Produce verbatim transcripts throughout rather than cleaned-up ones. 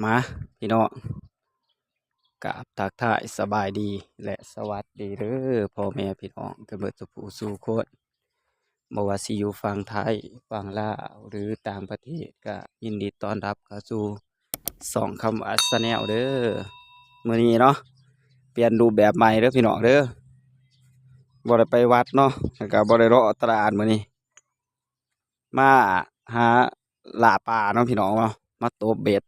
มาพี่น้อง กราบทักทายสบายดีและสวัสดีเด้อ พ่อแม่พี่น้องกันเบิดสู่ผู้สู่คน บ่ว่าสิอยู่ฝั่งไทย ฝั่งลาว หรือต่างประเทศ ก็ยินดีต้อนรับเข้าสู่ช่องคำว่าชาแนลเด้อ มื้อนี้เนาะ เปลี่ยนรูปแบบใหม่เด้อพี่น้องเด้อ บ่ได้ไปวัดเนาะ แล้วก็บ่ได้เลาะตลาดมื้อนี้ มาหาล่าปลาเนาะพี่น้องเนาะ มาตบเบ็ด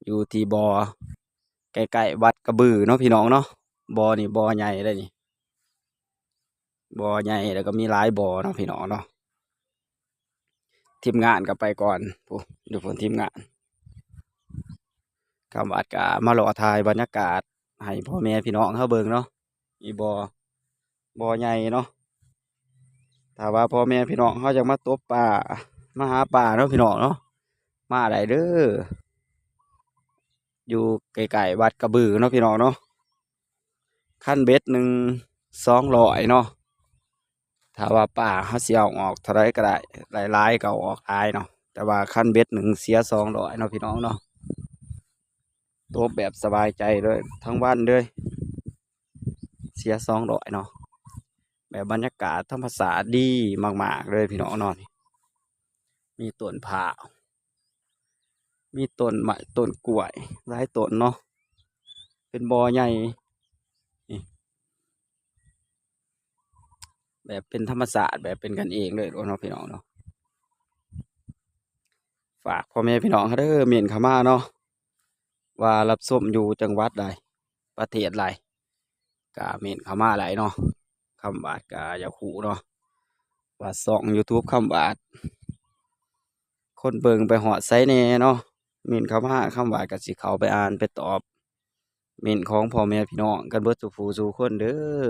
อยู่ที่บ่อ ใกล้ๆวัดกระบือเนาะพี่น้องเนาะ บ่อนี่บ่อใหญ่เลยนี่ บ่อใหญ่แล้วก็มีหลายบ่อเนาะพี่น้องเนาะ ทีมงานก็ไปก่อน ผู้ อยู่พุ่นทีมงาน คำว่าก็มาเลาะถ่ายบรรยากาศให้พ่อแม่พี่น้องเฮาเบิ่งเนาะ อีบ่อ บ่อใหญ่เนาะ ถ้าว่าพ่อแม่พี่น้องเฮาอยากมาตบปลา มาหาปลาเนาะพี่น้องเนาะ มาได้เด้อ อยู่ใกล้ๆวัดกระบือเนาะพี่น้องเนาะ คันเบ็ดหนึ่งสองร้อยเนาะ ถ้าว่าปลาเฮาสิเอาออกเท่าใดก็ได้ หลายๆก็เอาออกหลายเนาะ แต่ว่าคันเบ็ดหนึ่งเสียสองร้อยเนาะพี่น้องเนาะ ตบแบบสบายใจเลย ทั้งวันเลย เสียสองร้อยเนาะ แบบบรรยากาศธรรมชาติดีมากๆเลยพี่น้องเนาะ นี่ มีต้นพร้าว มีต้นไม้ ต้นกล้วย หลายต้นเนาะ เป็นบ่อใหญ่ นี่ แบบเป็นธรรมชาติ แบบเป็นกันเองเลยเนาะพี่น้องเนาะ ฝากพ่อแม่พี่น้องเด้อ เม้นเข้ามาเนาะ ว่ารับชมอยู่จังหวัดใด ประเทศใด ก็เม้นเข้ามาหลายเนาะ คำว่าก็อยากฮู้เนาะ ว่าช่องยูทูบคำว่า คนเบิ่งไปฮอดไสแหน่เนาะ เม้นเข้ามา คำว่าก็สิเข้าไปอ่านไปตอบ เม้นของพ่อแม่พี่น้องกันเบิดสู่ผู้สู่คนเด้อ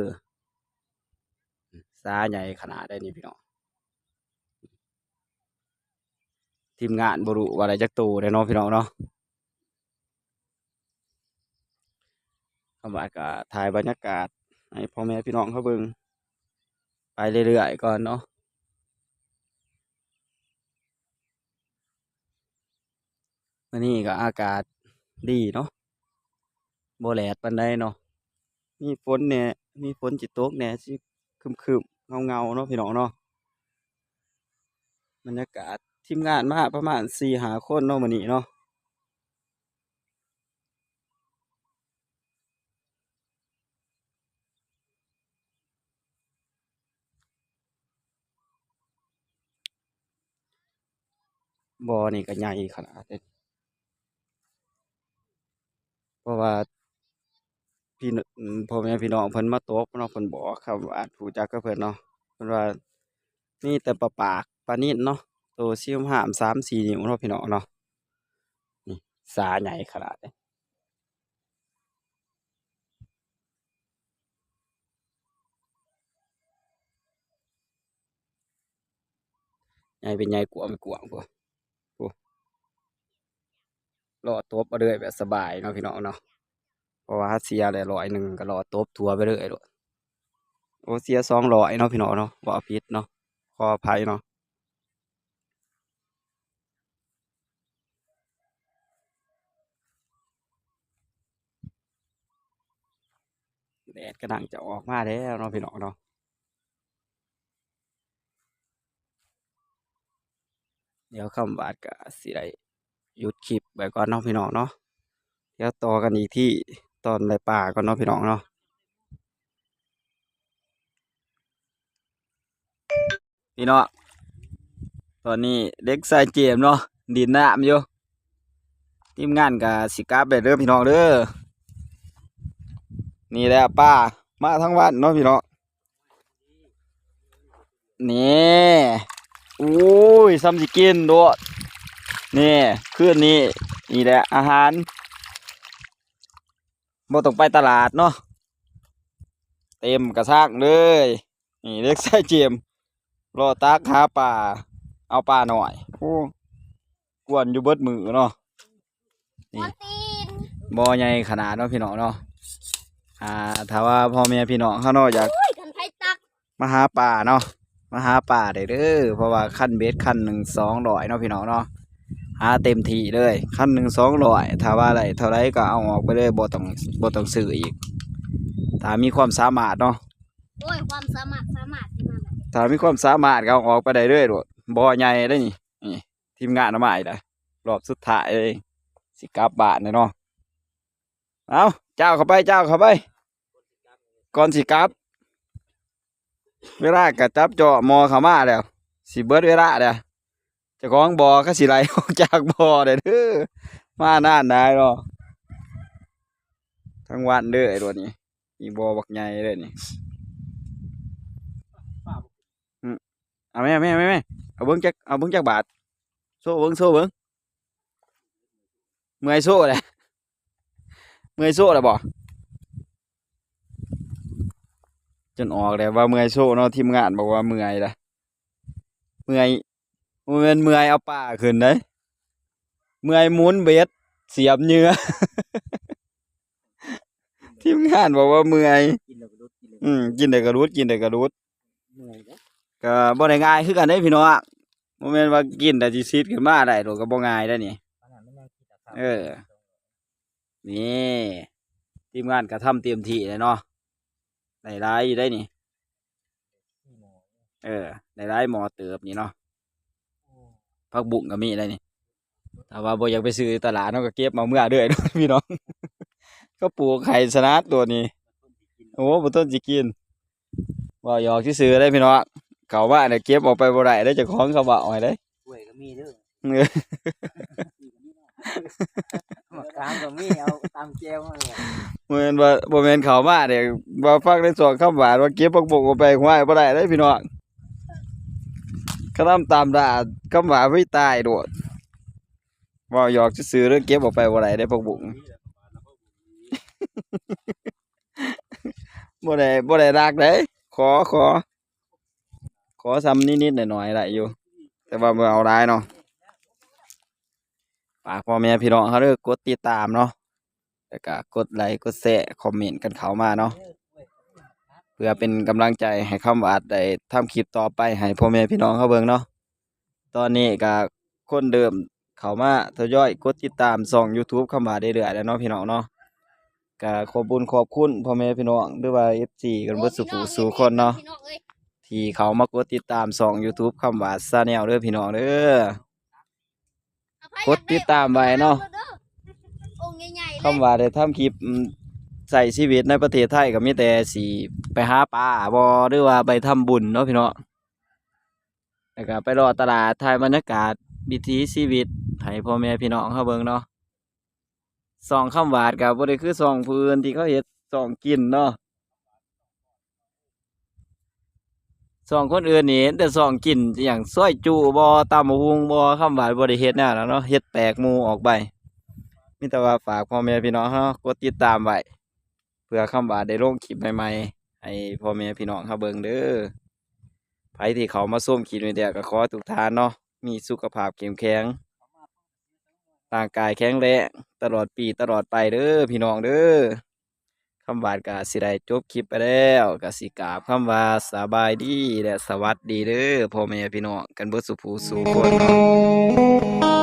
สาใหญ่ขนาดใดนี่พี่น้อง ทีมงานบ่รู้ว่าได้จักโตได้เนาะพี่น้องเนาะ คำว่าก็ถ่ายบรรยากาศให้พ่อแม่พี่น้องเขาเบิ่งไปเรื่อยๆก่อนเนาะ มื้อนี้ก็อากาศดีเนาะ บ่แดดปานใดเนาะ มีฝนแหน่ มีฝนสิตกแหน่ สิครึ้มๆ เงาๆ เนาะพี่น้องเนาะ บรรยากาศ ทีมงานมาประมาณสี่ห้าคนเนาะมื้อนี้เนาะ บ่อนี่ก็ใหญ่ขนาดเด้ เพราะว่าพี่น- อืม พ่อแม่พี่น้องเพิ่นมาตกเนาะ เพิ่นบอกครับ อาจรู้จักกับเพิ่นเนาะ เพิ่นว่ามีแต่ปลาปาก ปลานิลเนาะ โตซิ่วห้ามสามสี่นิ้วเนาะพี่น้องเนาะ นี่ สาใหญ่ขนาดนี้ ใหญ่เป็นใหญ่กว้างเป็นกว้างพุ้น พุ้น เลาะตบเอาเรื่อยแบบสบายเนาะพี่น้องเนาะ เพราะว่าเสียแล้วร้อยหนึ่งก็เลาะตบทั่วไปเลยโลด โอ้ เสียสองร้อยเนาะพี่น้องเนาะ เว้าผิดเนาะ ขออภัยเนาะ แดดกำลังจะออกมาแล้วเนาะพี่น้องเนาะ เดี๋ยวคำหวาดก็สิได้หยุดคลิปไว้ก่อนเนาะพี่น้องเนาะ เดี๋ยวต่อกันอีกที่ตอนได้ปลาก่อนเนาะพี่น้องเนาะ พี่น้อง ตอนนี้เด็กชายเจมส์เนาะ ดินน้ำอยู่ ทีมงานก็สิกลับแล้วเด้อพี่น้องเด้อ นี่แหละปลา มาทั้งวันเนาะพี่น้อง นี่ อุ้ย ซ้ำสิกินโดด นี่ คืนนี้ นี่แหละอาหาร บ่ต้องไปตลาดเนาะ เต็มกระชังเลย นี่เด็กชายเจมส์ เลาะตักหาปลา เอาปลาหน่อย โอ้ กวนอยู่เบิดมื้อเนาะ นี่ บ่อใหญ่ขนาดเนาะพี่น้องเนาะ อ่า ถ้าว่าพ่อแม่พี่น้องเฮาเนาะ อยาก อุ้ย คันไผตัก มาหาปลาเนาะ มาหาปลาได้เด้อ เพราะว่าคันเบ็ดคันหนึ่งสองร้อยเนาะพี่น้องเนาะ หาเต็มที่เลย คันหนึ่งสองร้อย ถ้าว่าได้เท่าใดก็เอาออกไปเลย บ่ต้อง บ่ต้องซื้ออีก ถ้ามีความสามารถเนาะ โอ้ย ความสามารถ สามารถที่มาแบบ ถ้ามีความสามารถก็เอาออกไปได้เลยโลด บ่อใหญ่เด้นี่ นี่ ทีมงานเอามาอีกแล้ว รอบสุดท้ายเลย สิกลับบ้านแล้วเนาะ เอา เจ้าเข้าไป เจ้าเข้าไป ก่อนสิกลับ เวลาก็จับเจาะหม้อเข้ามาแล้ว สิเบิดเวลาแล้ว เจ้าของบ่อก็สิไล่ออกจากบ่อได้เด้อ มานานหลายเนาะ ทั้งวันเด้อไอ้โลดนี่ มีบ่อบักใหญ่เลยนี่ อืม เอาแม่ แม่ แม่ แม่ เอาเบิ่งจัก เอาเบิ่งจักบาท โซ่เบิ่ง โซ่เบิ่ง เมื่อยโซ่เลย เมื่อยโซ่แล้วบ่ จนออกแล้วว่าเมื่อยโซ่เนาะ ทีมงานบอกว่าเมื่อยละ เมื่อย บ่แม่นเมื่อยเอาปลาขึ้นเด้ เมื่อยหมุนเบ็ด เสียบเหยื่อ ทีมงานบอกว่าเมื่อย กินแล้วก็หลุด กินแล้วก็ อืม กินได้ก็หลุด กินได้ก็หลุด เมื่อยเด้ ก็บ่ได้ง่ายคือกันเด้พี่น้อง บ่แม่นว่ากินแต่สิซิดขึ้นมาได้โลด ก็บ่ง่ายเด้นี่ ขนาดมันยังกินแต่ข้าว เออ นี่ ทีมงานก็ทำเต็มที่เลยเนาะ ได้หลายอยู่ได้นี่ เออ ได้หลายหม้อเติบนี่เนาะ ผักบุ้งก็มีได้นี่ ถ้าว่าบ่อยากไปซื้อตลาด เฮาก็เก็บมาเมื่อเรื่อยโลดพี่น้อง ก็ปลูกไข่สลัดตัวนี้ โอ้ บ่ทนสิกิน เว้าหยอกซื่อๆเด้พี่น้อง เข้ามาเนี่ยเก็บออกไปบ่ได้เด้ เจ้าของเขาเว้าให้เด้ กล้วยก็มีเด้อ เออ มะขามก็มี เอาตำแจ่วมาเลย บ่แม่นว่า บ่แม่นเข้ามาเนี่ย ว่าฟังในช่องคำหวานว่าเก็บผักบุ้งออกไปห้วยบ่ได้เด้พี่น้อง เขานำตามด่าคำหวานไว้ตายโลด เว้าหยอกซื่อๆเด้อ เก็บออกไปบ่ได้เด้ผักบุ้ง บ่ได้ บ่ได้รักเด้ ขอ ขอ ขอซ้ำนิดๆหน่อยๆได้อยู่ แต่ว่าบ่เอาหลายเนาะ ฝากพ่อแม่พี่น้องเขาเด้อ กดติดตามเนาะ แล้วก็กดไลค์ กดแชร์ คอมเมนต์กันเข้ามาเนาะ เพื่อเป็นกำลังใจให้คำหวานได้ทำคลิปต่อไปให้พ่อแม่พี่น้องเขาเบิ่งเนาะ ตอนนี้ก็คนเริ่มเข้ามาทยอยกดติดตามช่องยูทูบคำหวานเรื่อยๆแล้วเนาะพี่น้องเนาะ ก็ขอบบุญขอบคุณพ่อแม่พี่น้อง หรือว่าเอฟซีกันเบิดสู่ผู้สู่คนเนาะ ที่เข้ามากดติดตามช่องยูทูบคำหวานชาแนลเด้อพี่น้องเด้อ กดติดตามไว้เนาะ องค์ใหญ่ๆเลย คำหวานได้ทำคลิป อืม ใช้ชีวิตในประเทศไทยก็มีแต่สิไปหาปลาบ่ หรือว่าไปทำบุญเนาะพี่น้อง แล้วก็ไปเลาะตลาด ถ่ายบรรยากาศวิถีชีวิตให้พ่อแม่พี่น้องเขาเบิ่งเนาะ ช่องคำหวานก็บ่ได้คือช่องผู้อื่นที่เขาเฮ็ดช่องกินเนาะ ช่องคนอื่นนี่เห็นแต่ช่องกิน อย่างซอยจุบ่ ตำบักหุ่งบ่ คำหวานบ่ได้เฮ็ดแนวนั้นเนาะ เฮ็ดแปลกหมู่ออกไป มีแต่ว่าฝากพ่อแม่พี่น้องเฮากดติดตามไว้ เพื่อคำหวานได้ลงคลิปใหม่ๆให้พ่อแม่พี่น้องเฮาเบิ่งเด้อ ไผที่เข้ามาชมคลิปนี้แล้วก็ขอให้ทุกท่านเนาะ มีสุขภาพเข้มแข็ง ร่างกายแข็งแรง ตลอดปีตลอดไปเด้อพี่น้องเด้อ คำหวานก็สิได้จบคลิปไปแล้ว ก็สิกราบคำว่าสบายดีและสวัสดีเด้อ พ่อแม่พี่น้องกันเบิดสู่ผู้สู่คนเนาะ